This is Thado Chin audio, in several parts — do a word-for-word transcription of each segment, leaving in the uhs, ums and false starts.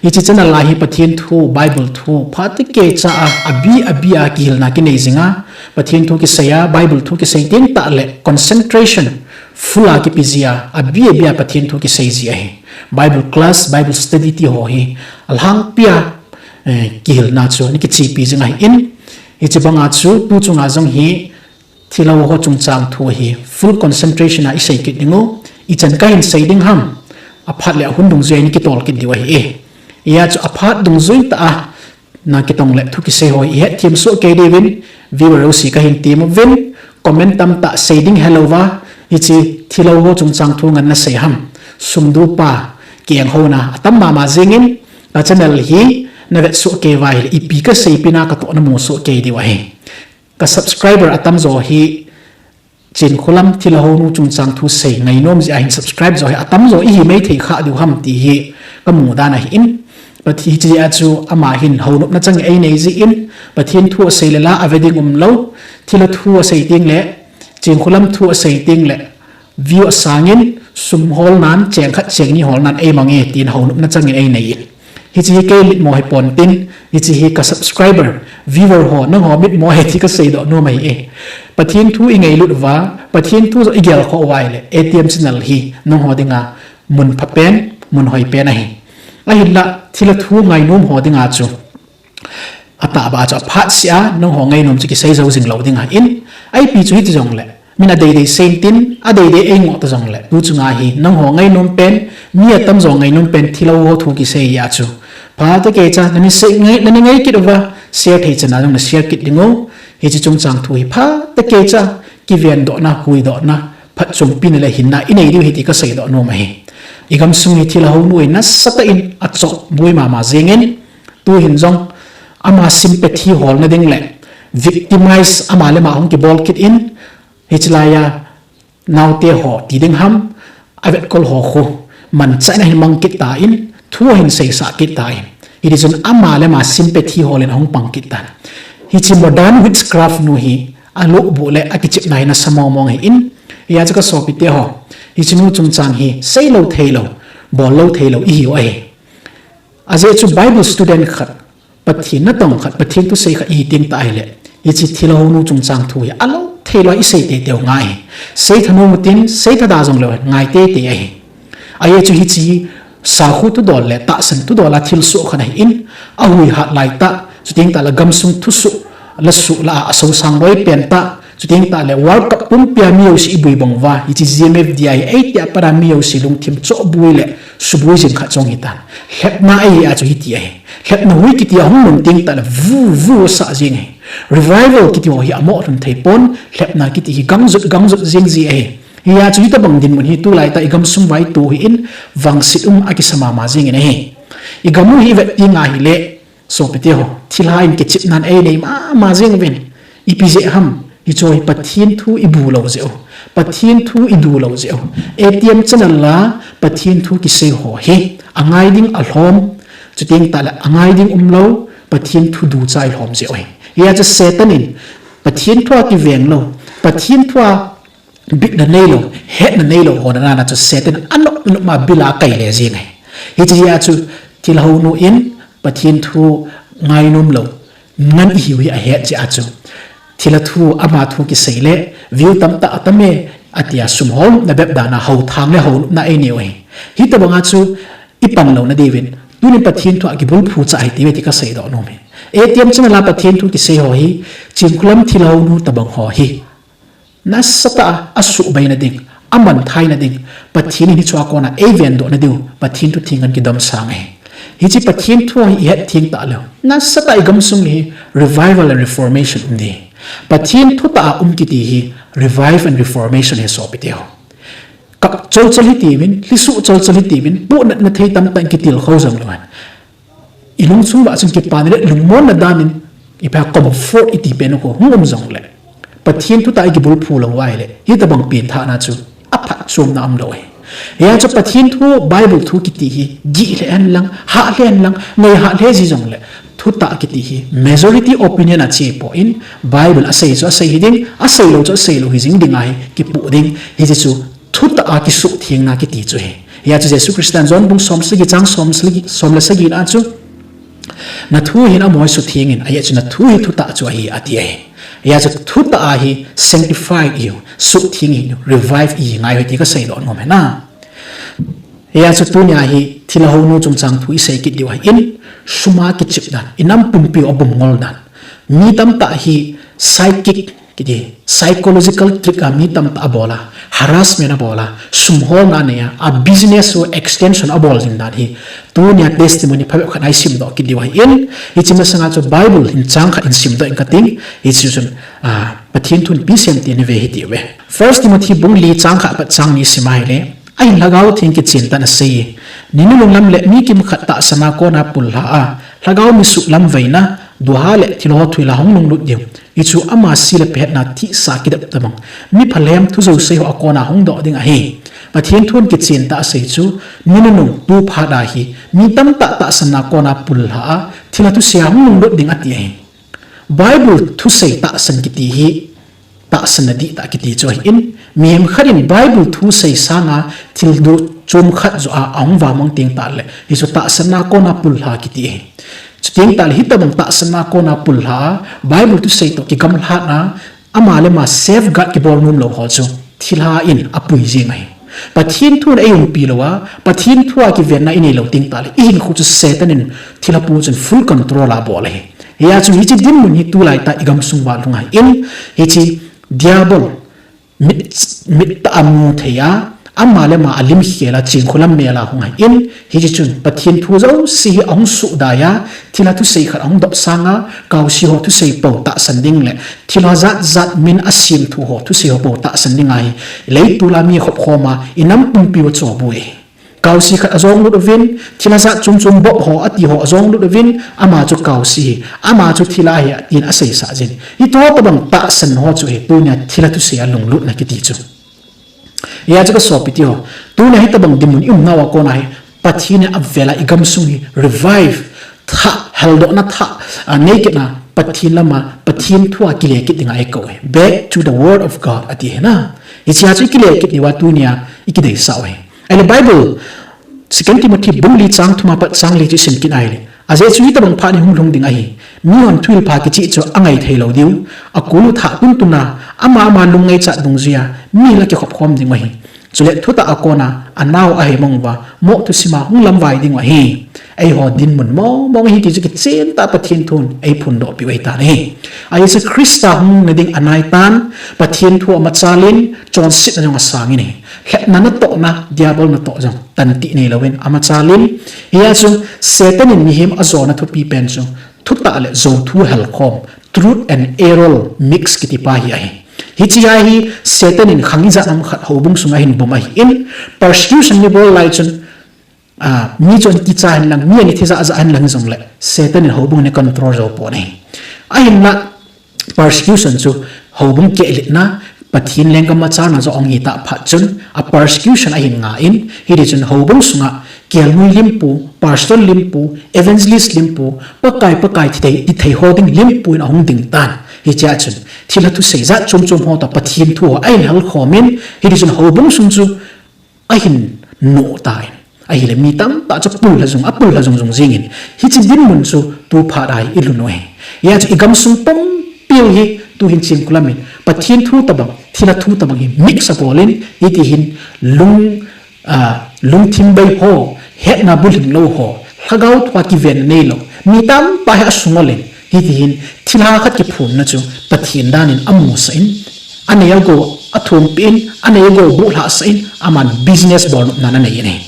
Hiche channel a hi Pathen thu, Bible thu, phat kei cha a, abi, abi a kihilna kinei jinga, Pathen thu kisei a, Bible thu kisei teng tah le concentration full a kipe jia, abi, abi a Pathen thu kisei ji ahi. Bible class, Bible study ti ho hi, alhangpia, eh, kihilna chu, ni kichepi jing ahin, hiche banga chu, tu chunga jong hi, thilha ho chungchang thu hi full concentration a isei kit ding u, ichan kahin sei ding ham, aphat le ahung dungjuiya ni kitol kit diu ahi e. Hijeh chun aphat dungjui tah a, na kitong le thu kisei ho ihet them soh kei diuvin, viewer ho jouse kahin tem uvin, comment tamtah sei ding helouva, hiche thilha ho chungchang thu ngen nasei ham, sum dupa, kieng ho na, atam mama jingin, ka channel hi, navet soh kei uva ahile, ipi kasei pi na katoh namu soh kei diu ahi. Ka subscriber atamjo hi, Chinkholam thilha honu chungchang thu sei ngainom jeh a hin subscribe jo hi atamjo ihi mai thei kha diu ham ti hi kamu dan ahin. Pathen hiche jeh a chu ama hin hounopna chang einei jin, Pathen thu asei le la ave ding umlou, thilha thu asei teng le, Chinkholam thu asei teng le, view asangin, sum holnan, cheng khat cheng ni holnan eimang e, tin hounopna changin einei in. Hiche hi kei mitmo hi pontin, hiche hi ka subscriber, viewer ho, nangho mitmo ahi ti kasei doh nom ahi e. Pathen thu ingailut uva, Pathen thu jo igel khoh uva ahile, A T M channel hi, nangho dinga, mun pha pen, mun hoi pen ahi. Ahinla, thilha thu ngainom ho dinga chu. Atahbeh a chu aphat seh a, nangho ngainom chu kisei jou jing lou ding ahin, ipi chu hiti jongle, min adeidei seiyin tin, adeidei eingoh ta jongle, tu chunga hi, nangho ngainom pen, mi atamjo ngainom pen, thilha ho thu kisei a chu. Phat kei cha, nani sei ngai, nani ngai kit uva, share thei chan a jong na share kit ding u, hiche chungchang thu hi phat kei cha, kivendohna, huhdohna, phatchompi na le hinna, inei diu ahi ti kasei doh nom ahi. Igamsung hi thilha honu in nasatah in achohboi mama jingin, tu hin jong, ama sympathy holna ding le, victimize ama le ama hung kibol kit in, hiche laiya, naote ho ti ding ham, avetkol ho khu, manchahna hin mang kit tan, thu ahin seisah kit tan. Hiti chun ama le ama sympathy holin ahung pang kit tan. Hiche modern witchcraft nu hi, alubuh le akichepna hi nasa mong mong ahin, hijeh chun ka sopite ho, hiche nu chungchang hi, seilou theilou, bollou theilou ihiu ahi. Ajeh chu Bible student khat, Pathen natong khat, Pathen thusei khat ihi teng tah ahile, hiche thilha honu chungchang thu hi alou theilou a isei teitei u ngai ahi. Sei thanom utin, sei thada jongleu hen ngai teitei ahi. Ajeh chu hiche sakhu thudol le tahsan thudol a thilsoh khat ahin, ahuihat laitah, chuteng tah le gamsung thusoh, lasoh lah a asosang loi pentah, chuteng tah le World Cup pumpia mi jouse ibui bang uva, hiche G M F D I hi eiti a pat a mi jouse lungthim chohboi le suboi jing khat jong hitan. Lhepna ahi a chu hiti ahi. Lhepna hui kiti ahung mun teng tah le vu vu asah jing ahi. Revival kiti ho hi amoh lhon thei pon, lhepna kiti hi gangjot gangjot jing ji ahi. Hijeh chun hitobang dinmun hi tulaitah igamsung uva ito hin vangset um akisa mama jingin ahi. Igam u hi ivet teng ahile, sopite ho, thilha in kichepnan einei mama jing uvin. Ipi jeh ham, hiche hi Pathen thu ibu lou jeh u, Pathen thu idu lou jeh u. A T M channel a Pathen thu kisei ho hi, angai ding alhom, chuteng tah le angai ding umlou, Pathen thu ducha ilhom jeh u ahi. Hijeh chun Satan in, Pathen thu a kiveng lou, Pathen thu a bitna neilou, hetna neilou ho nana chu Satan in anop nop ma bil a akai le jing ahi. Hiche jeh a chu thilha honu in Pathen thu ngainom lou ngen ihiu hi ahet jeh a chu. Thilha thu ama thu kisei le view tamtah atam e, atia sum holna bep dan a houthang le hounopna einei u ahi. Hitobang a chu ipan louna diuvin, tunin Pathen thu a kibulphu cha ahi ti ve ti kasei doh nom ahi. A T M channel a Pathen thu kisei ho hi, Chinkholam thilha honu tobang ho hi. Nasatah a, asuhbeina ding, amanthaina ding, Pathen in hiche a kona eivendohna diu, Pathen thu theng in kidomsang ahi. Hiche Pathen thu hi ihet theng tah leu, nasatah a igamsung hi revival and reformation um ding. Pathen thutah a um kiti hi revive and reformation ahi sopite ho. Kap cholchol hitiuvin, lhisuh cholchol hitiuvin, puhnatna thei tamtah in kitilkhou jongleu hen. Ilungchung uva chun kipana le lungmonna dan in, ipi ham comfort iti pen u khu hung um jongle, Pathen thutah a ikibulphu lou uva ahile, hitobang penthahna chu aphatchomna umlou ahi. Hijeh chun Pathen thu, Bible thu kiti hi, gih lheh hen lang, hah lheh hen lang, ngaiha lheh ji jongle, thutah kiti hi majority opinion a che poi, Bible asei chu asei hiding, aseilou chu aseilou hijing ding ahi, kipoh ding, hiche chu thutah a kisuhthengna kiti chu ahi. Hia chu Jesu Christa in John bung som sagi chang som sagi, som le sagi na chu, na thu hin amoi suthengin, ahi chu na thu hi thutah chu ahi, ati ahi. Hia chu thutah ahi sanctify iu, sutheng iu, revive i ngai hoi ti ka seidoh nom hena. Hia chu tunia hi thilha hounu chungchang thu i sei kit diu ahin, suma kichip dan, i nam pumpiu abum ngol dan. Mi tamtah hi psychic kiti, psychological trick a mi tamtah abola, harassment abola, sum holna neia, a business u extension abol jing dan hi, tunia testimony phabep khat a i simdoh kit diu ahin, hiche masanga chu Bible hin chang khat in simdoh inge kating, hiche chun, a, Pathen thun ipi asei em ti i ve hitiuve. First Timothy bung li chang khat apat chang ni sim ahile, ahin Lhagao Theng kichen tah in asei e. Ni nunung lam le mi kimkhat tahsan a kona pullha a, lhagao mi suklamvaina, duha le thilha thuhilha hung lunglut diu. Hichu ama si le phetna thihsa kidep tabang, mi phalhem thu jouse ho a kona hung doh ding ahi. Pathen thun kichen tah asei chu, ni nunung tu phat a hi, mi tamtah tahsan a kona pullha a, thilha thusei a hung lunglut ding ati ahi. Bible thusei tahsan kiti hi, tahsan na dihtah kiti chu ahin, mihem khat in Bible thusei sanga thil duh chom khat joh a ahung vamang teng tah le, hichu tahsan a kona pullha kiti ahi. Chuteng tah le hitabang tahsan a kona pullha a, Bible thusei toh kigamlhatna, ama le ama safeguard kibol nom lou ho chu, thilha in apui jing ahi. Pathen thun eiumpi lou a, Pathen thu a kivenna inei lou teng tah le, i hinkho chu Satan in thilha pu chun full control a abol ahi. Hia chu hiche dinmun hi tulai tah i gamsung uva lhung ahin, hiche Diabol mit, mit tah a mu thei a, ama le ama alim khel a, chingkhulam mel a hung ahin, hiche chun Pathen thu jouse hi ahung sudai a, thilha thusei khat ahung dopsang a, kaosi ho thusei pou tahsan ding le, thilha jat jat min asem thu ho thusei ho pou tahsan ding ahi, leitol a mi khop khom a, i nam pumpi u achobu e. Kaosi khat ajong lut uvin, thilha jat chom chom bop ho, ati ho ajong lut uvin, ama chu kaosi hi, ama chu thilha hi, atin aseisah jin. Hitabang tahsan ho chu hi, tunia thilha thusei a lunglutna kiti chu. Hia chu ka sopite ho, tunia hitabang dinmun i umnau a kona hi, Pathen in avel a i gamsung hi revive, thah, heldohna thah, a, nei kit na, Pathen lama, Pathen thu a kile kit dinga eikou e. Back to the word of God, ati hena. Hichea chu i kile kit diuva tunia i kideisah u ahi. Ahile Bible, Second Timothy bung li chang thum apat chang li chu i sim kit ahile, ajeh chu hitabang phat hi hung lhung ding ahi. Mihon thuhilpha kicheh chu angai thei lou diu. Akol u thah tuntun a, ama ama lungngaicha dungjuia, mi la kikhop khom ding u ahi. Chule thutah a kona, anao aheimang uva, moh thusim a hung lamvai ding u ahi. Eiho dinmun mong mong hi ti chu kichen tah Pathen thun eiphondoh piu ahitan ahi. A Jesu Christa hung nading anaitan, Pathen thu amachal in, chonsetna jong asang in ahi. Lhepna natohna, Diabol natoh jong, tanti neilouvin amachal in. Hia chu, Satan in mihem ajona thupi pen chu, thutah le jou thu helkhom, truth and error mix kiti pa hi ahi. Hichea hi Satan in khang ijat ham khat houbung sunga ahin bum ahin, persecution ni bol lai chun, a, mi chu ana kicha hen lang, mi ana thi jahjah hen lang jongle, Satan in houbung ana control jou pon ahi. Ahinla, persecution chu houbung kehletna, Pathen lenggam machalna jong ahung hitah phat chun, a persecution ahin nga in, hiti chun houbung sunga kelngoi limpu, pastor limpu, evangelist limpu, Pakai, Pakai ti thei, ti thei ho ding limpu in ahung ding tan. Hichea chun, thilha thusei jat chom chom ho toh Pathen thu ho ahin helkhom in, hiti chun houbung sung chu ahin noh tan. Ahile mi tamtah chu apullha jung, apullha jung jung jing in. Hiche dinmun chu tu phat a hi i lhun u ahi. Hia chu i gamsung pumpiu hi tuhin chingkhulam in, Pathen thu tabang, thilha thu tabang hi mix abol in, hiti hin lung, a, lungthim bei ho, hetna bulhing lou ho, lhagao thua kiven neilou, mi tamtah hi asungol in, hiti hin thilha khat kiphonna chu Pathen dan in amusah in, anei agou athumpi in, anei agou bulhasah in, aman business bol nopna anei in ahi.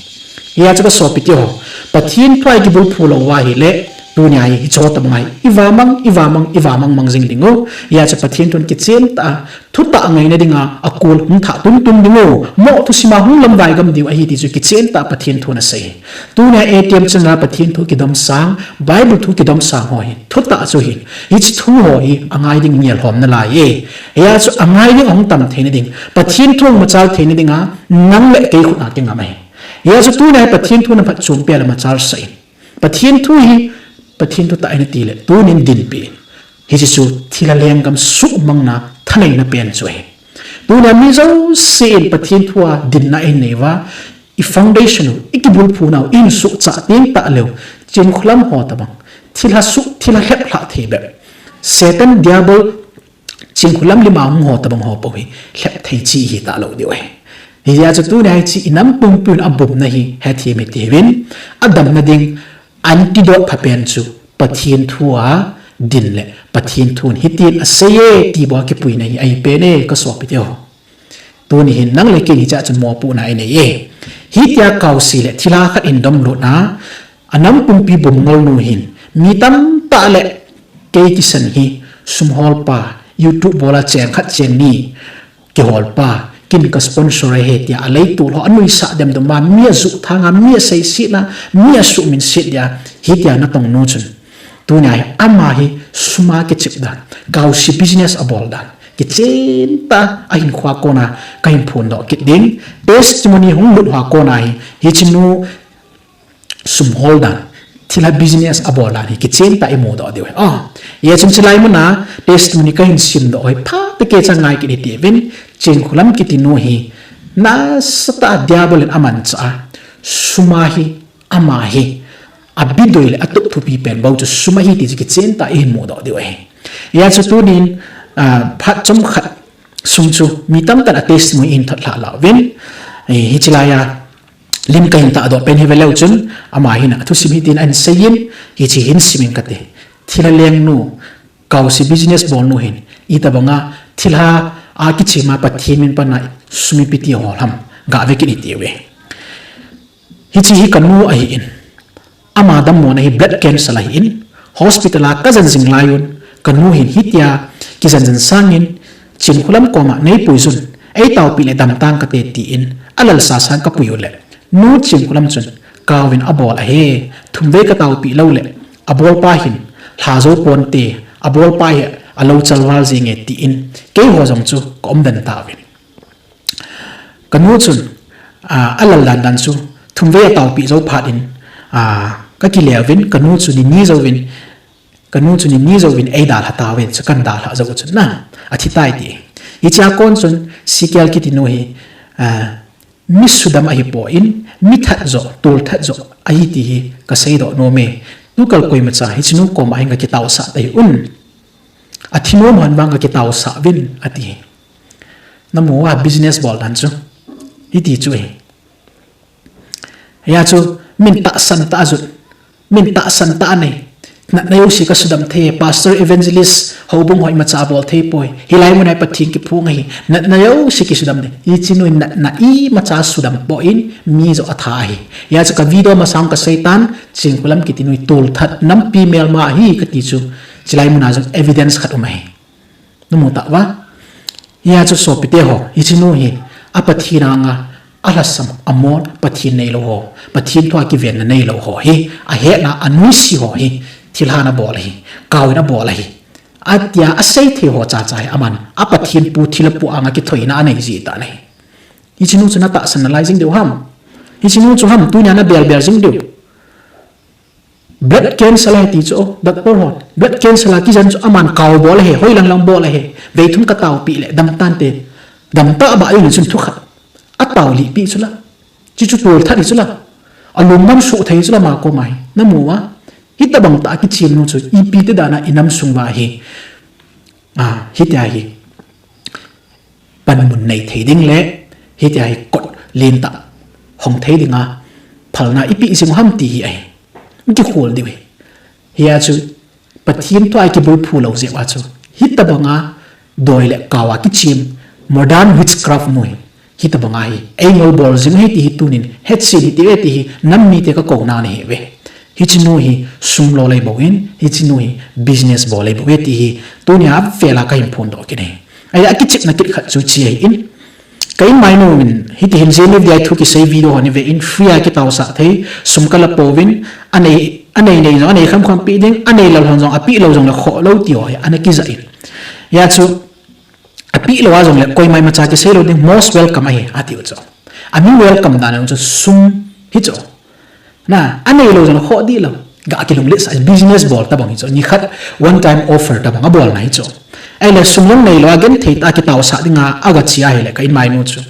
Hia chu ka sopite ho, Pathen thua i kibulphu lou uva ahile, tunia hi hicheho tabang a hi i vamang, i vamang, i vamang mang jing ding u. Hia chu Pathen thun kichen tah a, thutah ngaina dinga, akol hung thah tuntun ding u. Moh thusim a hung lamvai gam diu ahi ti chu kichen tah Pathen thun asei. Tunia A T M channel a Pathen thu kidomsang, Bible thu kidomsang ho hin, thutah chu hin, hiche thu ho hi angai ding mial hom nalai e. Hia chu angai ding ahung tam theina ding, Pathen thu ahung machal theina dinga, nang le kei khut a kingam ahi. Hia chu tunia Pathen thu na phatchompi a le machal sah in. Pathen thu hi, Pathen thutah ahi nati le, tunin dinpi in. Hiche chu thilha lenggam suhmangna thaneina pen chu ahi. Tunia mi jousen Pathen thua dinna ahin nei uva, i foundation u, i kibulphu nau, i insuh chah teng tah leu, Chinkholam ho tabang, thilha suh, thilha lhep lhah thei bep, Satan Diabol, Chinkholam lima hung ho tabang ho po hi lhep thei chi hi talou diu ahi. Hijeh chun tunia hiche i nam pumpi un abumna hi hethem hite uvin, adamna ding antidote phapen chu Pathen thu a din le Pathen thun hitin asei e ti bou kipuina hi ahi pen e ka sopite ho. Tuni hin nang le kei hichea chun mopohna inei e. Hitia kaose le thilha khat in domlut na, anam pumpi bum ngol nu hin mi tamtah le kei kisan hi sum hol pa, YouTube bol a cheng khat cheng ni kihol pa, kin ka sponsor ahi tia aleitol ho anuisat demdem a, mi ajuh thang a, mi aseiset na, mi asuhminset dia, hitia natong nu chun, tunia hi ama hi sum a kichep dan, kaose business abol dan, kichen tah a ahinkhoa kona kahin phondoh kit ding, testimony hung lut hoa kona hi, hiche nu sum hol dan, thilha business abol dan hi kichen tah a imudoh diu ahi. Hijeh chun chulai muna testimony kahin simdoh hi phatah kei cha ngai kit hite uvin, Chinkholam kiti nu hi nasatah a Diabol in amanchah a, sum a hi ama hi abidoi le atop thupi pen bou chu sum ahi ti chu kichen tah a ihin mudoh diu ahi. Hijeh chun tunin, phat chomkhat sung chu mi tamtah in a testimony ahin thot lhah lhah uvin, hiche lai a lim kahin tahdoh pen hi veleu chun, ama hin athusim hitin ahin seiyin, hiche hin simin kate. Thilha lengnu, kaose business bolnu hin, itobanga thilha a kichep a Pathen min pan a sum ipi ti hol ham, gave kit hite uve. Hiche hi kanu ahin, ama dammona hi blood cancer ahin, hospital a kajen jing laiyun, kanu hin hitia kijen jen sangin, Chinkholam koma neipui jun, eitaopi le damtang kate tin, alalsa sang kapui uleh, nu Chinkholam chun, kaovin abol ahi, thumvei kataopi louleh, abolpa hin lha jou ponte, abolpa hi alou chalval jenge tin, keiho jong chu kaumden tauvin. Kanu chun, alal dan dan chu, thumvei ataopi jou phat in, kakile uvin, kanu chu nini jouvin, kanu chu nini jouvin eidalha tauvin, chu kahin dalhah jou chun na, athitai ti. Hichea kon chun, Sikel kiti nu hi, mi sudam ahipoi, mi that joh, tolthat joh ahi ti hi kaseidoh nome. Tukal koimacha hiche nu koma hin kakitaosah tahih un, athi nom hon vang kakitaosah uvin ati. Namu a business bol dan chu, hiti chu ahi. Hijeh chun min tahsan tah a jot, min tahsan tah a nei, natna jouse kasudam thei, pastor, evangelist, houbung ho imacha bol theipoi, hilai muna hi Pathen kiphong ahi, natna jouse kisudam thei, hiche nu in natna imacha sudam pon, mi joh atha ahi. Hijeh chun ka video masang kaseitan, Chinkholam kiti nu hi tolthat nampi melma ahi kati chu, chulai muna jong evidence khat um ahi. Namu tauva. Hijeh chun sopite ho, hiche nu hi, a Pathen anga alhasam, amol, Pathen neilou ho, Pathen thua kivenna neilou ho hi, ahetna, anuisi ho hi, thilha nabol ahi, kaovin abol ahi, atia asei thei ho chacha hi aman a Pathen pu thilha pu anga kithoina anei jeh tan ahi. Hiche nu chu natahsan nalai jing diu ham? Hiche nu chu ham tunia nabel bel jing diu? Blood cancer ahi ti chu, doctor hon, blood cancer a kijen chu aman kao bol ahi, hoilang lang bol ahi, veithum kataopi le damtante, damtah bah jong chun thukhat ataolih peh chula, chuchu tolthat hi chula, alungmon suh thei chula ama koma hi, namu a? Hitobang tah a kichem nu chu ipi ti dan a inam sung uva hi, hitia hi panmun nei thei ding le hitia hi kot lentah hong thei dinga phalna ipeh jing u ham ti hi ahi. Ikikhol diu ahi. Hijeh chun Pathen thua ikibulphu lou jeh uva chu, hitobanga doi le kao a kichem modern witchcraft nu hi, hitobanga hi eingol bol jing ahi ti hi tunin hetchen hite uve ti hi nam mite kakouna nahiuve. Hiche nu hi sum lo lei bou in, hiche nu hi business bol lei bou e ti hi tunia avel a kahin phondoh kit ahi. Ahia akichepna kit khat chu hiche ahin, ka inmainu in hitihin J M F D I thu kisei video ho ana ve in, free a kitaosah thei, sum kala pouvin, anei nei jong anei khamkham peh ding, anei lou hon jong apeh lou jongle khoh lou ti ho hi ana kijah in, hijeh chun apeh lou a jongle koima imacha kisei lou ding, most welcome ahi atiu chu. Ami welcome dan jong chu sum hi chu. Na, anei lou jongle khoh dih lou, ga kilunglet sah, business bol tobang hi chu, nikhat one time offer tobang abolna hi chu. Ahile sum jong neilou a genthei tah a kitaosah dinga agache ahile ka inmainu chu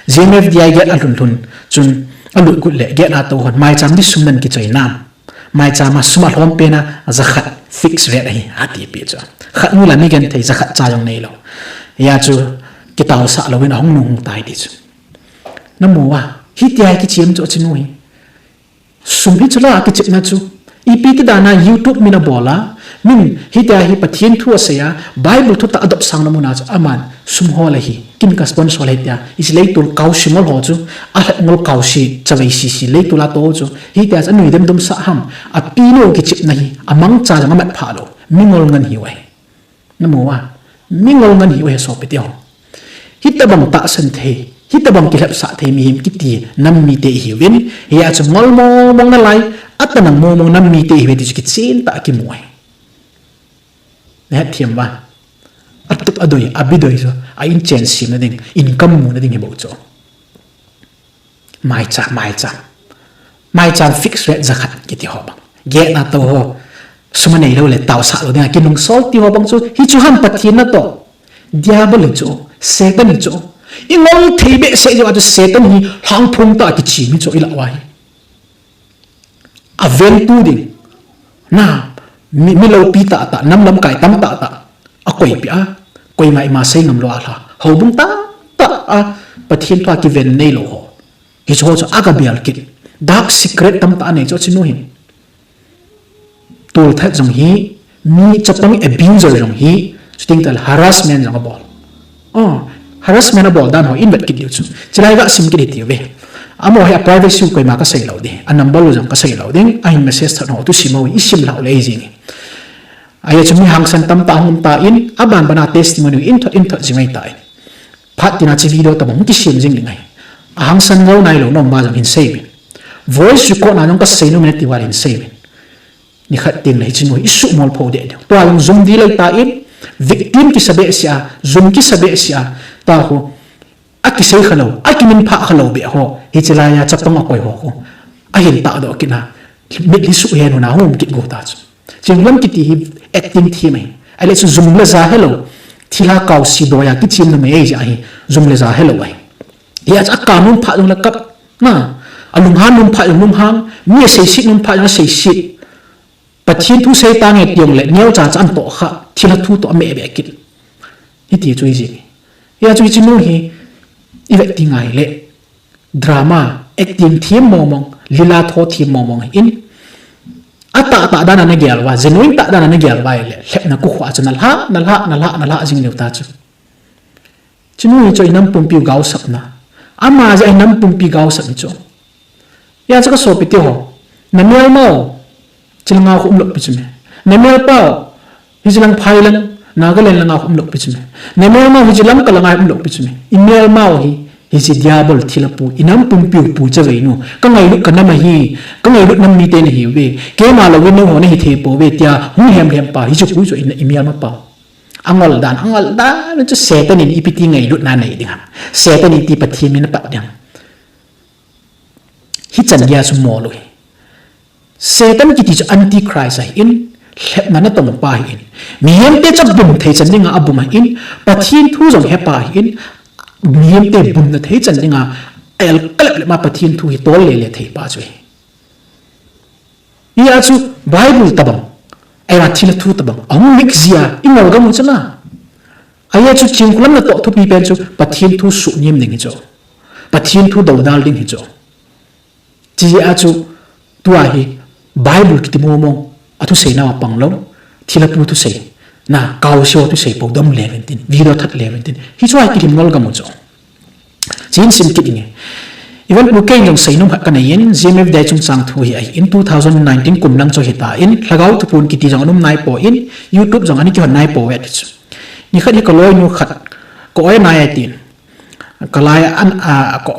J M F D I gate alhun lhun chun, Alut got le, get a tou hon, maicham di sum nan kichoi nam. Maicham a sum alhom pen a, jakhat fix rate ahi, ati pi chu. Khat nu la mi genthei jakhat cha jong neilou. Hia chu, kitaosah louvin ahung nung hung tai ti chu. Namu a, hitia hi kichem chu achinu hi. Sum hi chu la kichepna chu. Ipi ti dan a YouTube min abol a, min hitia hi Pathen thu asei a, Bible thutah adopsang na mun a chu aman sum hol ahi, kin ka sponsor le tia, hiche leitol kaosi ngol ho chu, alhep ngol kaosi, chavei sisi leitol a tou chu, hitia chu anui dem dum sah ham, apinu kichepna hi, amangcha jong amat pha lou, mi ngol ngen hiu ahi. Namu a, mi ngol ngen hiu ahi sopi teho. Hitobang tahsan thei, hitobang kilhepsah thei mihem kiti nam mite ihiuvin, hia chu ngol mong mong nalai, atanang mong mong nam mite ihiuve ti chu kichen tah a kimu ahi. Nahet them uva. Atup adoi, abi doi chu, a inchen semna ding, income muna ding hi bou chu. Maicham, maicham. Maicham fix rate jakhat kiti ho bang. Get a tou ho. Sum aneilou le taosah lou ding a kinungsol ti ho bang chu, hichu ham Pathen natoh. Diabol hichu, Satan hichu. Ingol thei behseh jeh a chu Satan hi lhangphong tah a kichim hichu ilah uva hi. Avengtu ding. Na, mi, mi loupi tahtah, nam lamkai tam tahtah. Akoipeh a, koima ima sei ngam lou a lha. Houbung tahtah a, Pathen thu a kiven neilou ho. Hiche ho chu agabel kit. Dark secret tamtah anei chu achinu hin. Tolthat jong hi, mi chapang abuser jong hi, chuteng tah le harassment jong abol. Oh, harassment abol dan ho in vet kit diu chu. Chulai gasim kit hitiuve. Amaho hi a privacy koima kasei lou ding. A number u jong kasei lou ding. Ahin message that ho thusim ho isim lhah u le jing. Ahia chu mi hangsan tamtah hung um tan, aban ban a testimony in thot in thot jing ahitan. Phat tina hiche video tobang kisem jing ding ahi. Ahangsan jou nailou nom uva jong hin seiyuvin. Voice record na jong kasei nom e nati uva le hin seiyuvin. Nikhat teng le hichenu hi isuhmol pou deh ding. Tua jong jum ding ahitan, victim kisa behseh a, jum kisa behseh a, tua khu akisei khalou, akiminphah khalou beh ho, hiche laiya chapang akoi ho khu ahin tahdoh kit a, mitlhi suh hen hon a hung um kit got a chu. Chinglam kiti hi acting thim ahi. Ahile chu jum le ja helou, thilha kaosi doiya kichem numei ahijeh ahi, jum le ja helou ahi. Hia chu akap nom phat jongle kap, na, alunghan nom phat jong lunghang, mi aseiset nom phat jong aseiset. Pathen thu sei tange ti jongle neocha cha antoh kha, thilha thu toh ameh beh kit. Hiti chu hijeh. Hia chu hichenu hi ivet ding ahile, drama, acting thim mong mong, lila tho thim mong mong ahin, atahtah dan a nagel uva, genuine tah dan a nagel uva ahile, lhepna kikhoh a chu nalhah, nalhah, nalhah, nalhah jing diu ta chu. Chunu hi chu inam pumpi u gaosapna. Ama jeh a inam pumpi gaosap hi chu. Hia chu kasopite ho, namelmau, hiche langa khu umlou pi chu me. Namelpau, hiche lang phai lang, Nagaland langa khu umlou pi chu me. Namelmau, hiche Lamka langa umlou pi chu me. Imelmau hi, hiche diabol thilha pu, inam pumpi u pu chaveinu. Kangailut kanam ahi, kangailut nam mite nahiuve. Keima louvin nangho nahithei pouve tia, hung lhem lhem pa, hiche pu chu imelmapau. Angol dan, angol dan chu Satan in ipi ti ngailutna nei ding ham. Satan in iti Pathen min apat ding ham. Hichan geiya chu mol u hi. Satan kiti chu antichrist ahin, lhepna natong pa ahin. Mihemte chu abum thei chan dinga abum ahin, Pathen thu jong hepa ahin, mihemte bumna thei chan dinga, el kalep lep ma Pathen thu hi tol lele thei pa chu ahi. Hia chu Bible tobang, ahivang thilha thu tobang ahung mix jia ingol gam u chu na. Ahia chu Chingkholam natoh thupi pen chu Pathen thu suhnem ding hi chu, Pathen thu doudal ding hi chu. Chijeh a chu tua hi Bible kiti mong mong a thusei nau a panglou, thilha pu thusei, na, kaosi ho thusei pou dom leuvin tin, video that leuvin tin, hichu a kilhem ngol gam u chu. Chin sim kit inge. Even pu kei jong seinom khat kanei in, G M F D I chungchang thu hi ahin, two thousand nineteen kum lang chu ahitan, Lhagao Thupon kiti jong ana um naipon, YouTube jong ana kihon naipon ve ati chu. Nikhat hi kaloinu khat ka-oi nai atin, kalai a an, a, ka,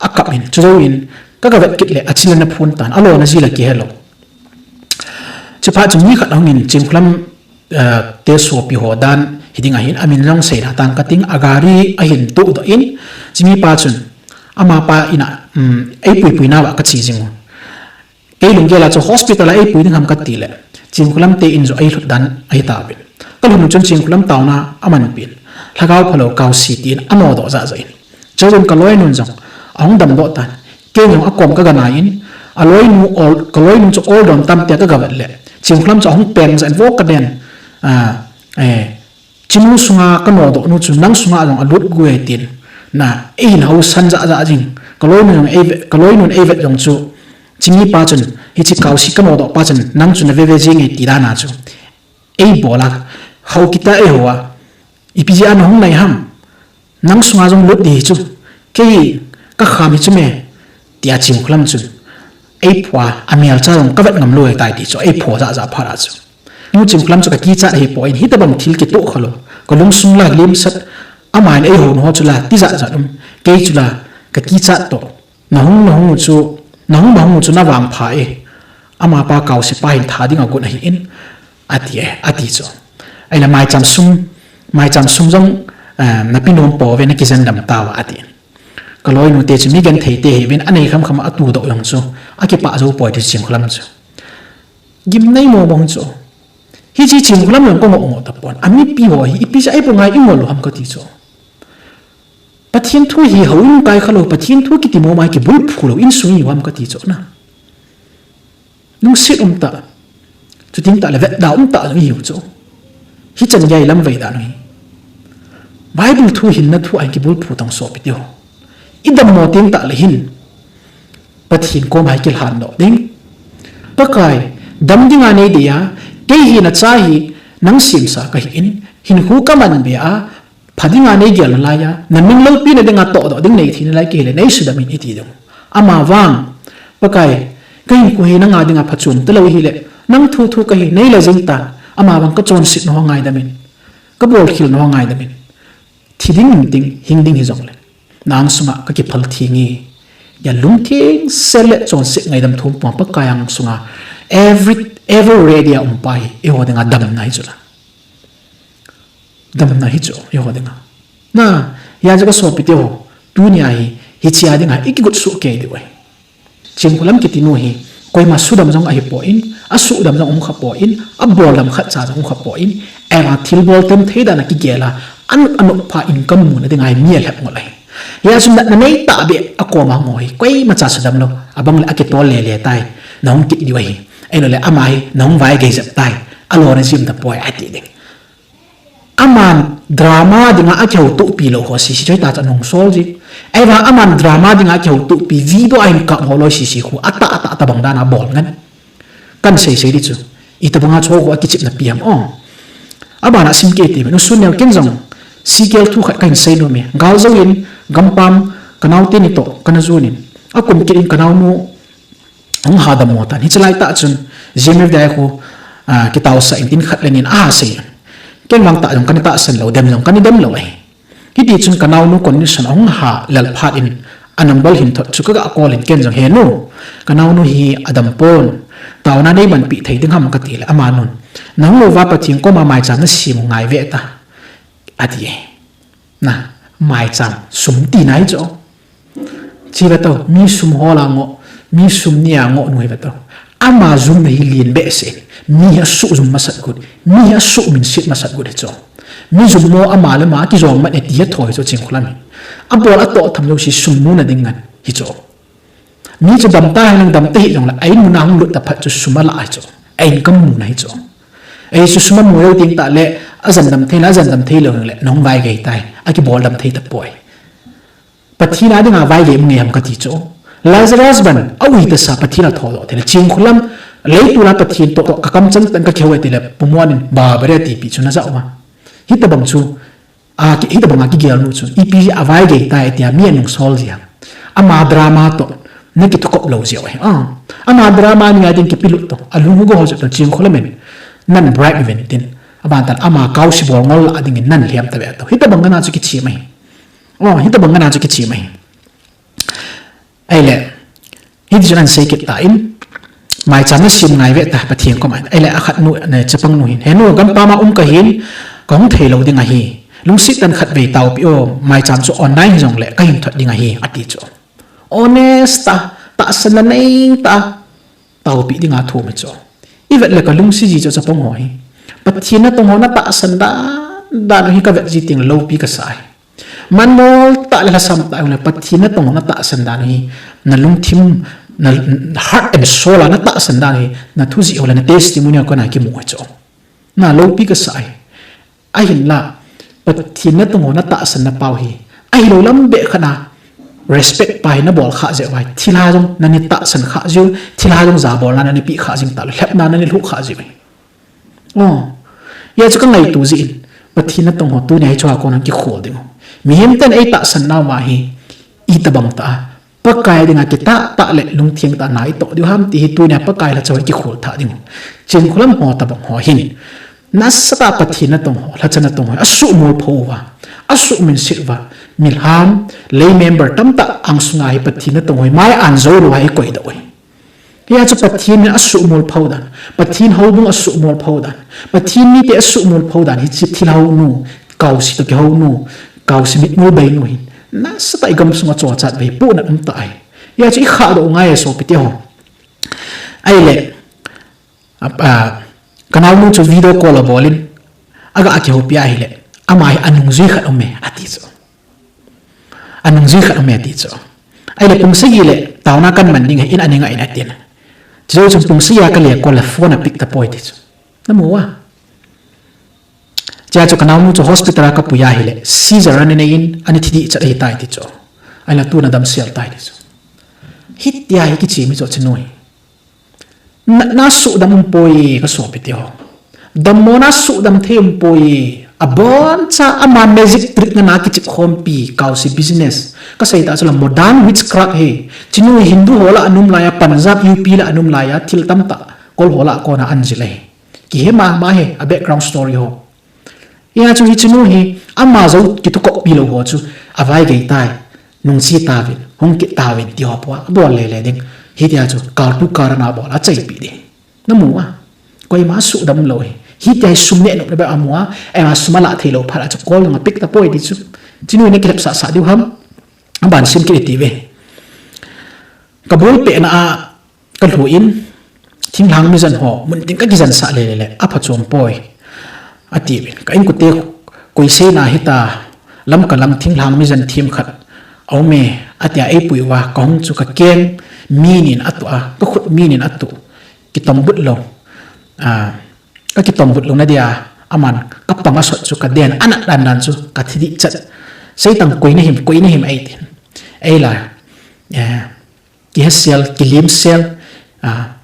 akap in, chujouvin, ka, kavet kit le, achil ana phon tan, alona jeh le kihelou. Chuphat chu mi khat ahungin, Chingkholam, eh, te sopi ho dan hiding ahin, amin jong seida tang kating, agari ahin tohdoh in, chumi pa chun, amapa ina, um, eipui pui nauva kache jing u. Kei lunggel a chu hospital a eipui ding ham kati le, Chingkholam te in jong eilhut dan ahitauvin. Kalhun u chun Chingkholam taona amanpin, Lhagao phalou kaosi tin anodoh jahjah in. Chuin kaloinun jong ahung damdoh tan, Kei jong akom kaga nai in, aloinu ol, kaloinu chu ol don tam tia kaga vet le, Chingkholam chu ahung peng jeng in vo kaden, a, eh, chinu sunga kanodoh nu chu nang sunga jong alut gu e tin, na, eihin hausan jahjah jing, kaloinu jong eive, kaloinun eivet jong chu, chini pa chun, hiche kaosi kanodoh pa chun, nang chu nave ve jing e ti dan a chu. Eibola, hao kita eiho a, ipi jeh a nahung nai ham, nang sunga jong lut di hi chu, kei kakham hi chu me, tia Chingkholam chun, eiphoa, amelcha jong kavet ngam lou e tai ti chu, eipho jahjah phat a chu. Nu Chingkholam chu kakichat ahipoi, hitobang thil kitoh khalou, kalungsung la limsat, amahin eiho nu ho chu la, ti jahjah um, kei chu la, kakichat toh. Nahung, nahung u chu, nahung, nahung u chu navangpha e. Amapa kaosi pa hin tha dinga gon ahi in, ati e, ati chu. Ahile maicham sum, maicham sum jong, eh, nape nom pouve, nakijen dam tauva, ati. Kaloinu te chu mi genthei te ahiuvin, anei khamkham a atudoh jong chu, akipah jou poi ti Chingkholam chu. Gimnei mong mong chu. Hiche Chingkholam jong kangoh ngoh tapon. Amipi ho hi, ipi jeh a eibol ngai ingol u ham kati chu. Pathen thu hi houin kai khalou, Pathen thu kiti mong mong a kibulphu lou, insung ihiu ham kati chu na. Lungset umtah. Chuteng tahle vetda umtah jong ihiu chu. Hichan gei lamvei dan u hi. Bible thu hinna thu a hin kibulphu tang sopite ho. Idammo teng tahle hin. Pathen koma hi kilhandoh ding. Pakai, dam dinga neidei a, kei hi nacha hi, nang semsa kahi in, hinkho kaman be a, pha dinga neigel nalai a, namin loupina dinga tohdoh ding neithei nalai kei hile, neisudam in iti ding. Amavang, Pakai, kahinkho hi nanga dinga phachom talou hile, nang thu thu kahi, neila jing tan, amavang kachonsetna ho ngaidam in, kabolkhelna ho ngaidam in. Thi ding, hing ding, hing ding hijongle, na angsunga kakiphal theng e. Hia lungtheng sel le chonset ngaidam thum pang Pakai angsunga every, ever ready a um pa hi eiho dinga damna hi chu la. Damna hi chu eiho dinga. Na, hia chu kasopite ho, tunia hi, hichea dinga ikigot soh kei diu ahi. Chingkholam kiti nu hi, koima sudam jong ahipoi, asuhdam jong umkhapoi, aboldam khatcha jong umkhapoi, ahivang thilbol tem thei dan a kigel a, anop anop pha income muna dinga hi mi alhep ngol ahi. Hia chu natna neitah beh akoma hung ho hi, koimacha sudam lou, abang le akitol lele tai, nahung kit diu ahi. Ahiloule ama hi, nahung vaigei jep tai, alo najim tapoi ati ding. Aman drama dinga akihoutopi lou ho sese chu hitah chu anungsol ji. Ahivang aman drama dinga akihoutopi video a hin kap ho loi sese khu atah atah tobang dan a bol ngan. Kahin seisei di chu. Itobanga chu ho khu akichepna pi ham o. Abana sim kei te, nusun neo ken jong. Sikel thu khat kahin seinom e. Gal jouvin, gampam, kanaote ni toh, kana jon in. Akum kit in kanaonu, hung ha dammo tan. Hiche laitah chun, G M F D I khu, ah, kitaosah in tin khat le ni in asei. Ken vang tah jong kana tahsan lou, dem jong kana dem lou ahi. Hiti chun kanaonu condition ahung ha lel phat in, a number hin thot chu kaga call in ken jong, he nu, kanaonu hi adam pon, taona neimanpi thei ding ham kati le, amanun, nahung uva Pathen koma maicham nasem u ngai ve ta, ati e. Na, maicham, sum tina hi chu. Chi ve tao, mi sum hol a ngoh, mi sum nia ngoh nu hi ve tao. Ama jumna hi len behseh in, mi hi asuh jum masat got, mi hi asuh minset masat got hi chu. Mi jummo ama le ama akijong mat e ti hi atho hi chu Chingkholam hi. Abol atoh tham jouse sum muna ding ngan hi chu. Mi chu dam ta hilang dam ta hih jongle, a in muna hung lut ta phat chu sum ala hi chu. A income muna hi chu. Ahi chu sum amu lou teng tahle, ajan dam thei le, ajan dam thei lou le, nahung vaigei tai, akibol dam thei tapoi. Pathen a dinga vaigei um nge ham kati chu. Lazarus ban, a ui tasa Pathen athodoh thei le, Chingkholam, leitol a Pathen toh, toh, kakam chang tah in kakihou e tile, pumuan in, Babaria tipi chu najah uva. Hitobang chu, a, ki, hitobang a kigel nu chu, ipi a vaigei tai tia mi anungsol jia. Ama drama toh, nakithukop lou jia uve. A, ama drama nia ding kipelut toh, alung ugo ho chu toh, Chingkholam in, nan bright uvin tin. Aban tan, ama kaosi bol ngol a dingin nan lhem tave toh. Hitobang ngan a chu kichem ahi. O, hitobang ngan a chu kichem ahi. Ahile, hiti chun ahin sei kit tan, maicham nasem ngai ve ta Pathen koma. Ahile, akhat nu, ne, chapang nu hin, he nu, gampam a um kahin, kahung thei lou ding ahi. Lungset tah in khatvei taopi o, maicham chu online hijongle, kahin thot ding ahi, ati chu. Honest tah, tahsanna nei tah, taopi dinga thum hi chu. Ivet le kalungset ji chu chapang ho hi. Pathen natong ho natahsan dan, dan hi kavet ji teng loupi kasa ahi. Manmol tah le lhasam tah le Pathen natong ho natahsan dan hi, nalungthim, na heart and soul a natahsan dan hi, nathujih ho le na testimony a kona kimu ahi chu. Na loupi kasa ahi. Ahinla, Pathen natong ho natahsan na pau hi, ahilou lam beh khat na respect pa hi nabol kha jeh uva hi, thilha jong nani tahsan kha jiu, thilha jong jabolna nani pi kha jing tah le, lhepna nani lhuh kha jiu ahi. O, hia chu ka ngaito jeh in, Pathen natong ho tunia hiche a kona kikhol ding u. Mihem ten eitahsan nau ma hi, itobang tah a, Pakai dinga kitah tah le lungtheng tah a na itoh diu ham ti hi tunia Pakai lhacha ho kikhol tha ding u. Chinkholam ho tobang ho hin, nasatah a Pathen natong ho, lhacha natong ho, asuhmol pho uva, asuhminset uva, milham, lay member tamtah angsunga hi Pathen natong ho mai an jou lou a hi koi doh ahi. Hia chu Pathen min asuhmol pho dan, Pathen houbung asuhmol pho dan, Pathen mite asuhmol pho dan, hiche thilha hounu, kaose toh kihounu, kaose mitmul beinu hin, nasatah a igam sunga chochat vei pohnat um tah ahi. Hia chu ikhah doh u ngai e sopite ho. Ahile, a, a, kanaonu chu video call abol in, aga kihoupi ahile, ama hi anungjui khat um e, ati chu. Anungjui khat um e ati chu. Ahile pung sagi le taona kan man ding ahin, ani ngah in atin. Chujou chun pung sagi a ka le call le phone a pick tapoi ti chu. Namu uva. Chea chu kanaonu chu hospital a kapui ahile, seizure ana nei in, ana thi dih chat ahitai ti chu. Ahile tuna damsel tai ti chu. Hitia hi kichim hi chu chinu hi. Na, nasuhdam umpoi kasopite ho. Dammo nasuhdam thei umpoi. Aboncha ama magic trick na na kichep khompi, kaose business. Kasei tah chu la modern witchcraft hi. Chinu Hindu ho lah a ana um laiya, Punjab, U P lah a ana um laiya, thil tamtah, kol ho lah a kona ana jil ahi. Kihe mama hi, a background story ho. Hia chu hichinu hi, ama jou kithukop pi lou ho chu, avaigei tai, nungche tauvin, hung kit tauvin, ti ho pua, abol lele ding. Hitia chu, kaltu karana bol, achaipi ding. Namu uva. Koima suhdam lou hi. Hitia hi sum neh nop le beh amu a, ema sum alah thei lou phat a chu call jong a pick tapoi ti chu. Chinu hi na kilhep sah sah diu ham. Aban sim kit iti ve. Kabol pehna a, kalhu in, thinglhang mijen ho, mun tin kakijen sah lele le, aphachom poi. Ati uvin. Ka inkote koi seina hita, Lamka lang thinglhang mijen themkhat aume, atia eipui uva, kahung chu kakeng, mi nin atuh a, kakhut mi nin atuh, kitombut lou. A, kakitombut louna dia, aman kapang asot chu kaden, anat dan dan chu kathi dih chat. Seitang koi nahim, koi nahim eitin. Eila, eh, kihesel, kilimsel, a,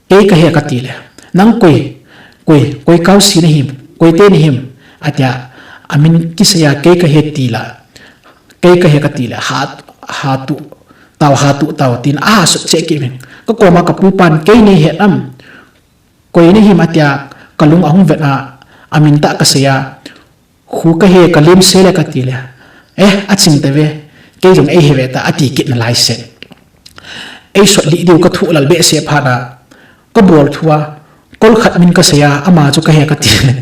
kei kahe kati le. Nang koi, koi, koi kaose nahim, koite nahim, atia, amin kiseiya kei kahe ti la, kei kahe kati le, ha, hatu, tao, hatu, tao, tin, ahasot cheh kit uvin. Kakoma kapupan, kei neihet am, koi nahim atia, kalung ahung vet a, amin tah kaseiya, Khu kahe, kalimsel e kati le. Eh, aching tave. Kei jong eihe ve ta, ati kit nalai set. Eisot lih diu kathu lal behseh phat a. Kabol thua. Kol khat min kaseiya, ama chu kahe kati le.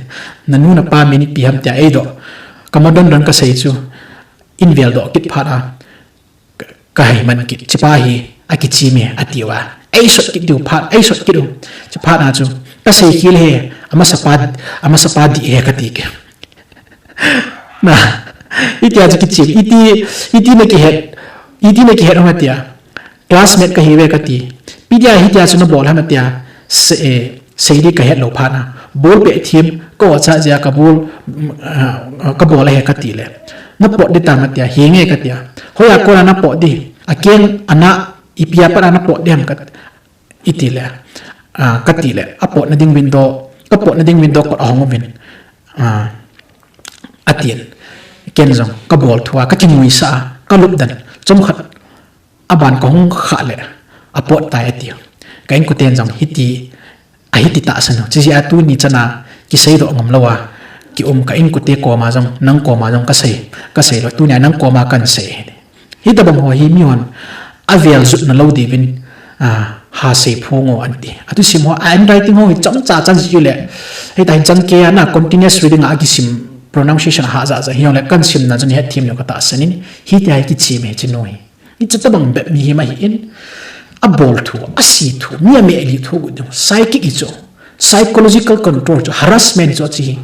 Nanu napa min ipi ham tia eidoh. Kama don don kasei chu. Invel doh kit phat a. Ka, kahei man kit, chepa hi, akichim e, ati uva. Eisot kit diu phat, eisot kit u. Chephat na chu, kasei khel e, amasapa, amasapa dih e kati ke. Na, itia chu kichim, iti, iti nakihet, iti nakihet ham atia. Classmate kahiuve kati. Ipi dia hitia chu nabol ham atia. Se, eh, Seidi kahet lou phat na. Ball pet them, ka ocha jeh a kabol, mm, ah, kabol ahi kati le. Napot ding tam atia, henge katia. Hoiya kona napot ding, akeng, ana, ipi a pat a napot ding ham kat, iti le. Ah, kati le, apotna ding window, kapotna ding window kot ahong uvin. Ah, atin. Ken jong, kabol thua, kakimuisa, kalupdan. Chomkhat, Aban kahung khah le, apot tai ati. Ka inkoten jong hiti, ahiti tahsan u. Chijeh a tuni chana kiseidoh ngam lou a, kium ka inkote koma jong, nang koma jong kasei, kasei lou. Tunia nang koma kansei. Hitobang ho hi mihon avel jutna lou diuvin, ah, ha sei phongo anti. Athusim ho, a handwriting ho hi chomcha chan jiu le. Hitahin chang kei a na continuous reading a kisim pronunciation ahahsa ja. Hijongle kasimna chun hethem lou katahsan in. Hitia hi kichim e chinu hi. Hiche tobang bep mihem ahin, abol thu, ase thu, mi amehlih thu gu ding, psychic hi chu, psychological control chu, harassment chu, achi hi,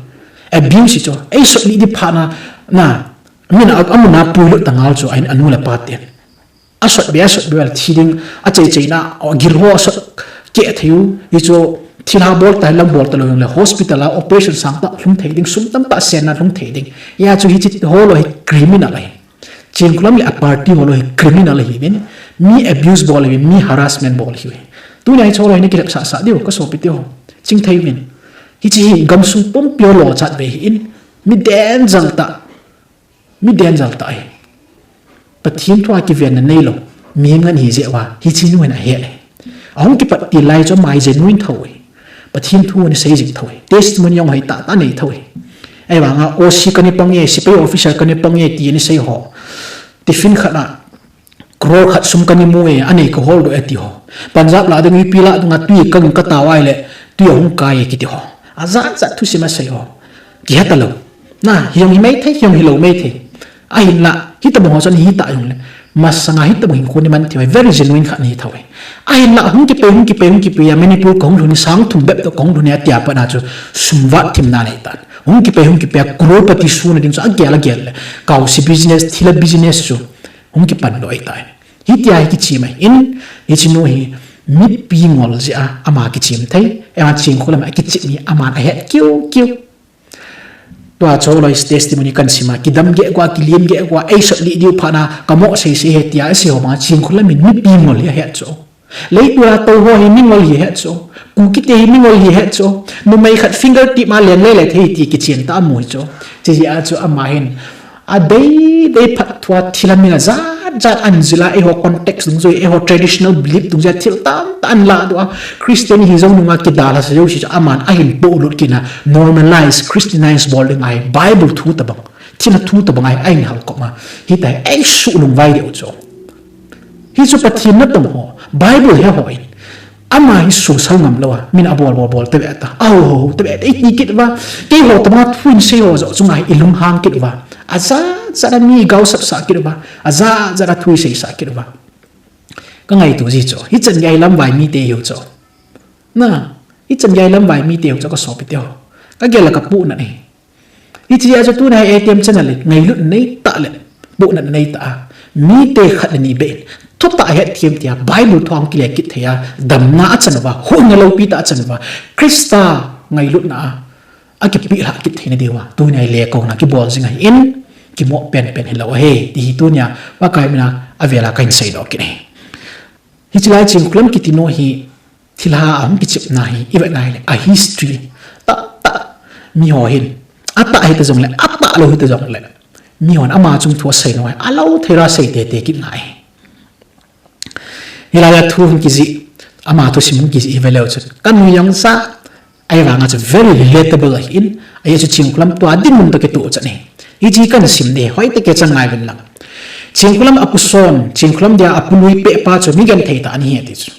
abuse hi chu, eisot lih ding phat na, na, Min a, amun a puilut ta ngal chu ahin anu le pa ten. Asot be, asot be val thi ding, achei cheina, agil ho asot keh thei u, hichu thilha bol ta, lam bol ta lou le hospital a operation sang ta lhung thei ding, sum tamtah sen na lhung thei ding. Hia chu hichi ho lou hi criminal ahi. Chinkholam le a party ho lou hi criminal ahiuvin, mi abuse bol ahiuvin, mi harassment bol ahiuve. Tunia hichi ho lou hi na kilep sah sah diu, ka sopite ho. Ching thei uvin. Hichi hi gamsung pumpi ho lou chat ve hi in, mi danger tah. Mi danger tah ahi. Pathen thu a kivenna neilou. Mi ngen hi jeh uva. Hichi nu hin ahe. Ahung kipat til lai chu ama hi genuine tho ahi. Pathen thu ana sei jing tho ahi. Testimony jong hoi tah tah nei tho ahi. Ahivanga O C kana pang e, sepai officer kana pang e, ti ana sei ho. Tiffin khat a crore khat sum kana mu e, anei kahol doh e ti ho. Punjab lah ding ipi lah dunga tui kang katao ahile, tui ahung kai e kiti ho. Ajat jat thusim asei ho. Kihe talou. Na, hi jong hi maithei, hi jong hilou maithei. Ahinla, hitobang ho chun hi tah jongle. Masanga hitobang hinkho ni man thei, very genuine khat ni thou e. Ahinla, hung kipe, hung kipe, hung kipe, a Manipur kahung lhun ni sang thum bep toh kahung lhun ni atia pat na chu sum vat thim na nei tan. Hung kipe, hung kipe, a crorepati suna ding chu agel agel le. Kaosi business, thilha business chu. Hung kipan doh ahitai. Hitia hi kichim ahi in, hichi nu hi mipi ngol jeh a ama kichim thei, ema Chinkholam a kichim hi aman ahet kiu kiu. Tua chu lou hi testimony kan sim a, kidam geh gua, kilim geh gua, eisot lih diu phat na, kamo sei sei ahi tia, asei ho banga Chinkholam in mipi ngol hi ahet chu. Leitua tou ho hi mingol hi ahet chu. Kukite hi mingol hi ahet chu. Numei khat finger tip ma len lele thei ti kichen ta amu hi chu. Chijeh a chu ama hin. Adei dei phat thua thilha min ajat jat anjil a eiho context dungjui, eiho traditional belief dungjui a thil tamtah anlah doh a. Christian hi jong nunga kidalha sa jouse chu aman ahin polut kit na normalize, Christianize bol ding ahi Bible thu tobang. Thilha thu tobang ahi, ahin halkop ma. Hitia hi eisuh lungvai diu chu. Hichu Pathen natong ho, Bible he ho in. Ama hi sosal ngam lou a, min abol bol bol tave ta. Aho ho, tave ta, iti kit uva. Keiho tobanga thu in sei ho joh chunga hi ilunghang kit uva. Ajat jat a mi gaosap sah kit uva. Ajat jat a thu isei sah kit uva. Ka ngaito ji chu. Hichan gei lamvai mite hiu chu. Na, hichan gei lamvai mite hiu chu ka sopite ho. Ka gel a ka puhnat e. Hichea chu tuna hi A T M channel le ngailut nei tah le, puhnat nei tah a. Mite khat le ni beh in. Thutah hetthem tia, Bible thu a hung kile kit thei a, damna achan uva, huhhingna loupi tah achan uva. Christa ngailutna a, akipeh lhah kit theina diuva. Tuna hi lekouna kibol jing ahi in, kimo penpen hilou ahi. Ti hi tunia, Pakai mina, avela kahin seidoh kit ahi. Hiche lai Chinkholam kiti nu hi, thilha a hung kichepna hi, ivet na hile, a history. Tah, tah, miho hin. Atah hita jongle, atah lou hita jongle. Mihon ama chung thu asei nau hi, alou thei la sei tete kit ngai. Hilai a thu hung kijih, ama thusim hung kijih hi veleu chun. Ka nui jong sa, ahivanga chu very relatable ahin, ahi chu Chinkholam tua dinmun toh kitoh chan ahi. Hiche kahin sim ding, hoitah kei chan ngai uvin lang. Chinkholam a pu Son, Chinkholam dia a pu Lui peh pa chu mi genthei tah ana hi ati chu.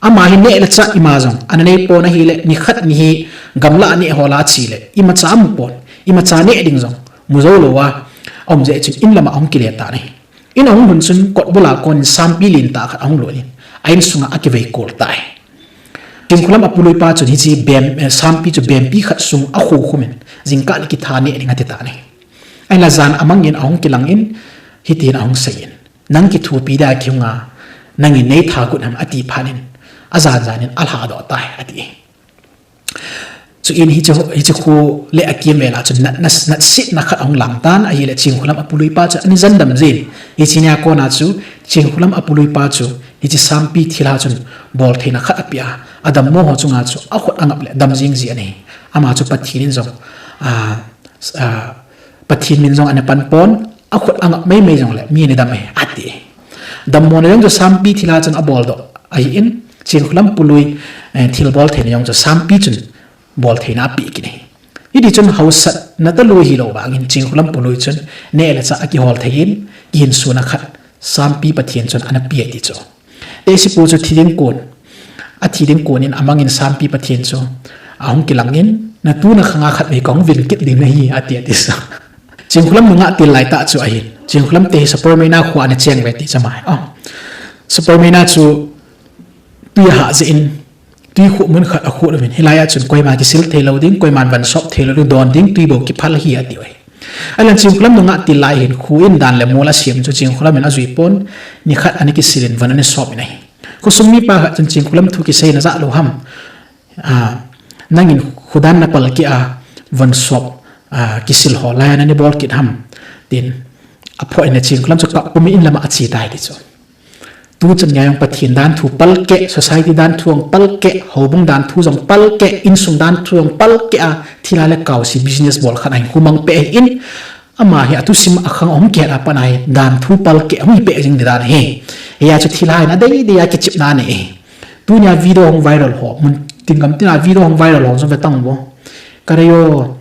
Ama hi neh le chah ima jong, ana nei pon ahile, nikhat ni hi gamlah a neh ho la che le, imacha amu pon, imacha neh ding jong, mu jou lou a, aum jeh chun in lam a ahung kile tan ahi. In ahung lhun chun kot bul a kon in sampi lentah khat ahung lut in, a in sunga akivei kol tai. Chinkholam a pu Lui pa chun hiche bem, eh, sampi chu bempi khat sung akhukhum in, jingkah le kitha neh ding ati tan ahi. Ahinla jan amang in ahung kilang in, hitin ahung sei in. Nang kithopi dia kihung a, nangin nei tha got ham ati phat in, ajan jan in alhadoh tai, ati. Chuin hiche, hiche khu le akimvel a chun nat, nat, natsetna khat ahung lang tan, ahile Chinkholam a pu Lui pa chu ana jandam jin. Hiche nia kona chu, Chinkholam a pu Lui pa chu, hiche sampi thilha chun boltheina khat apeh a, adammo ho chunga chu, akhut angap le dam jing ji ahi. Ama chu Pathen in jong, a, a, Pathen min jong ana pan pon, akhut angap meimei jongle, mi ana dam e, ati. Dammona jong chu sampi thilha chun aboldoh ahin, Chinkholam pu Lui, eh, thil boltheina jong chu sampi chun boltheina apeh kit ahi. Hiti chun hausatna talou hilou vangin, Chinkholam pu Lui chun neh le chah akihol thei in, kihinsona khat, sampi Pathen chun ana pe ti chu. Teisi pu chu thi ding kon, athi ding kon in amang in sampi Pathen chu ahung kilang in, natu nakhang a khatvei kahung vin kit ding nahi, ati, ati sa. Chinkholam nungah til lai tah chu ahin. Chinkholam te hi Sapormeina kho ana cheng uve ti chu ama hi. Ah. Sapormeina chu tui ahah jeh in, tui khuh mun khat akhuh uvin. Hilai a chun koima kisil thei lou ding, koiman van sop thei lou ding, don ding, tui bou kiphal ahi ati uve. Ahilan Chingkholam nungah tilai hin khu in dan le mol asem chu Chingkholam in ajui pon, nikhat ana kisil in von ana sop in ahi. Khosung mipa khat chun Chingkholam thu kiseina jah lou ham. Ah, nangin khudan napal keh a von sop, ah, kisil ho lai a nani bol kit ham. Tin, aphoh in Chingkholam chu kap pum in in lama ache tai ti chu. Tuchan gei jong Pathen dan thu palkeh, society dan thu jong palkeh, houbung dan thu jong palkeh, insung dan thu jong palkeh a, thilha le kaose business bol khat ahin khu mang peh ahin, ama hi athusim akhang ahung kihet a pat a hi dan thu palkeh ahung hi peh jing di dan ahi. Hia chu thilha in adei dei a kichepna anei ahi. Tunia video hung viral ho, mun tin gam tina video hung viral ho jong ve tang vo. Ka rei o,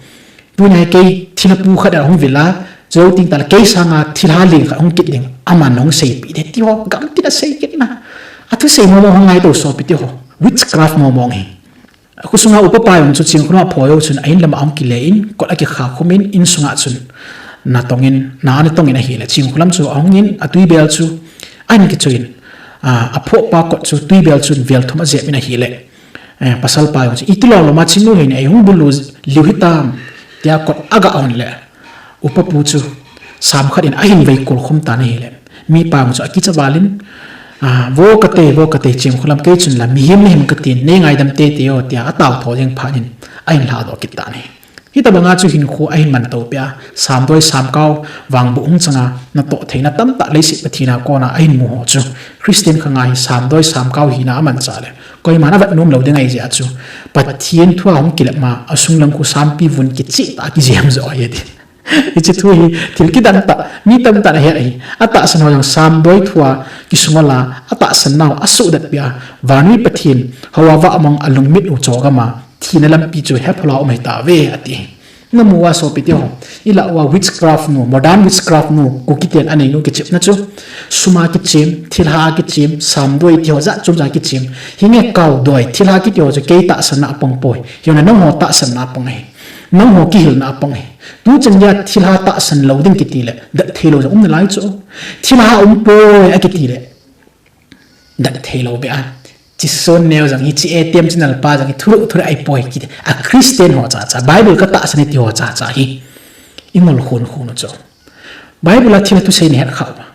Tunia hi kei thilha pu khat ahung vil a, chujou teng tah le kei sanga thilha leng khat hung kit ding, aman ahung seipeh ding ti ho, gam tina sei kit na. Athusei mong mong hung ngai to sopi ti ho. Witchcraft mong mong hi. Khosunga upa pa jong chu Chingkholam aphoi jou chun a in lama ahung kile in, kot akikha khum in, insunga chun natong in, na ana tong in ahile, Chingkholam chu ahung in, atui bel chu ahin kichoi in, ah, aphoh pa kot chu tui bel chun vel thum ajep in ahile. Eh, pasal pa jong chu, "Iti lom lom a Chingnu hin eihung bulu liu hitam," tia kot aga hon le. Upa pu chu sam khat in ahin vei kol khum tan ahile. Mipa jong chu akicha val in, "Ah, vo kate, vo kate, Chingkholam kei chun la mihem le him katin, nei ngaidam teitei o," tia atao tho jeng phat in ahin lhadoh kit tan ahi. Hitabanga chu hinkho ahin man to peh a, samdoi samkao, vangboh hung chang a, natoh theina tamtah leiset Pathen a kona ahin mu ho chu. Christian khang a hi samdoi samkao hina amanchah le, koiman avet nom lou ding ahi jeh a chu. Pathen thu a hung kilep ma, asung lang khu sampi vun kicheh tah a kijem jo ahi ti. Hiche thu hi thil kidang tah, mi tamtah in ahet ahi. Atahsan ho jong samdoi thu a kisungol a, atahsan nau asuhdet peh a, vannoi Pathen, hou a vah mang a lungmit u chogam a, thina lampi chu hephalou a um ahi tauve, ati. Namu uva sopi ti ho. Ilah uva witchcraft nu, modern witchcraft nu, Kuki ten anei nu kichepna chu. Sum a kichem, thilha a kichem, samdoi ti ho jat chom jat a kichem. Hinge kaodoi, thilha kiti ho chu kei tahsanna apang poi. Hijongle nangho tahsanna apang ahi. Nangho kihilna apang ahi. Tuchan gei a thilha tahsan lou ding kiti le, det thei lou jong um nalai chu. Thilha um poi akiti le, det thei lou beh a. Chi son neo jong hi, chi A T M channel pa jong hi, thuruk thuruk ahi poi kiti. A Christian ho cha cha, Bible ka tahsan e ti ho cha cha hi. I ngol khun khun u chu. Bible a thilha thusei nei het kha uva.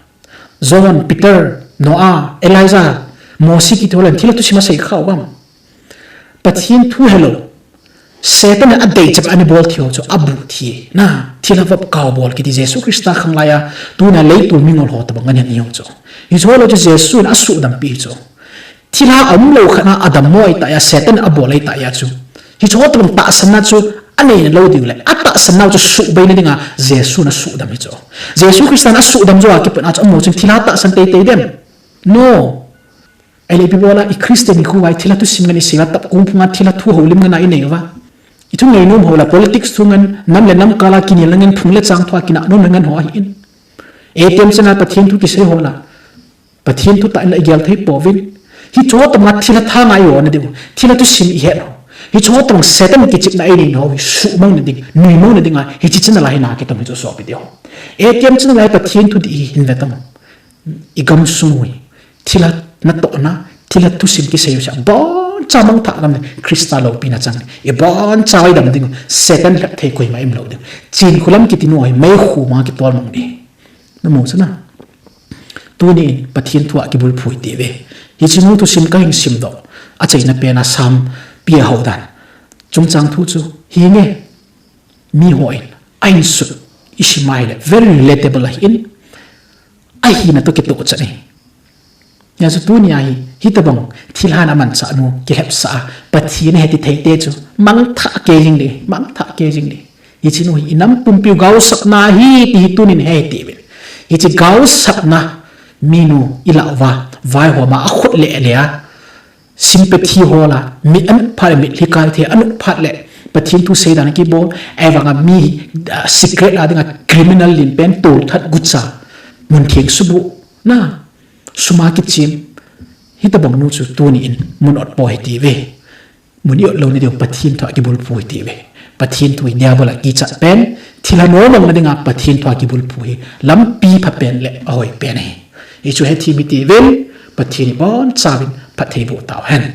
John, Peter, Noah, Elijah, Mose kiti ho lah in thilha thusim asei kha uvem. Pathen thu helou. Satan in adei chep a ana bol thei ho chu abu thei. Na, thilha vop kao bol kiti Jesu Christa khang lai a, tuna leitung mingol ho tabang ngen hen i hung chu. Hiche ho lou chu Jesu in asuhdam pi chu. Thilha aum lou khat a adam mo ahi tah a, Satan in abol ahi tah a chu. Hiche ho tabang tahsanna chu anei nalou diu le, atahsan nau chu suhbei na dinga Jesu in asuhdam hi chu. Jesu Christa in asuhdam jou a kipat a chu amaho chun thilha tahsan teitei dem. No. Ahile ipi bola i Christian i khu vai thilha thusim ngen i sei uva, tapkung phunga thilha thu houlim ngen a i nei uva. I thu ngainom ho la politics thu ngen, nam le nam kal a kinelna ngen, phung le chang thu a kinah nom ngen ho ahin. A T M channel a Pathen thu kisei ho la Pathen thu tah in la i gel thei pouvin. Hiche ho tabang a thilha thanga i ho na diu. Thilha thusim i het ho. Hiche ho tabang Satan kichepna i nei ho hi suhmang na ding, nuimang na dinga hiche channel a hi na kitom hi chu sopi ti ho. A T M channel a hi Pathen thu dih hi hin ve tam. I gamsung u hi, thilha natohna, thilha thusim kisei u chu, aboncha mangthah gam le, Christa loupina chang le, iboncha i dam ding u, Satan lhep thei koima um lou ding. Chingkholam kiti nu hi, meikhu manga kitol mang ding. Namu chu na. Tuni in, Pathen thu a kibulphu hite ve. Hiche nu thusim kahin simdoh, achaina pen a Sam pi a hou dan. Chungchang thu chu, hinge, mi hon, ahin sut, i sim a ahile, very relatable ahin, ahina toh kitoh chan ahi. Hijeh chun tunia hi, hitabang, thilha na manchah nu, kilhepsah a, Pathen ahe ti thei te chu, mangthah kei jing ding, mangthah kei jing ding. Hiche nu hi, i nam pumpiu gaosapna ahi, ti hi tunin he ti ve. Hiche gaosapna, minu, i lah uva, vaihom a, akhut le le a, Sympathy ho la, mi an phat le, mitlhi kai thei, an phat le, Pathen thu seidan kibol, ahivanga mi, ah, secret a dinga criminal lenpen, tolthat gucha, mun theng subuh, na, sum a kichem, hitabang nu chu tuni in, mun ot po hite ve. Mun i ot lou na diu Pathen thu a kibulphu hite ve. Pathen thu hi diabol a kichat pen, thilha nomang na dinga Pathen thu a kibulphu hi, lampi pha pen le ahoi pen ahi. Hichu hethem hite uvin, Pathen in ibonchauvin phatthei boh tauhen.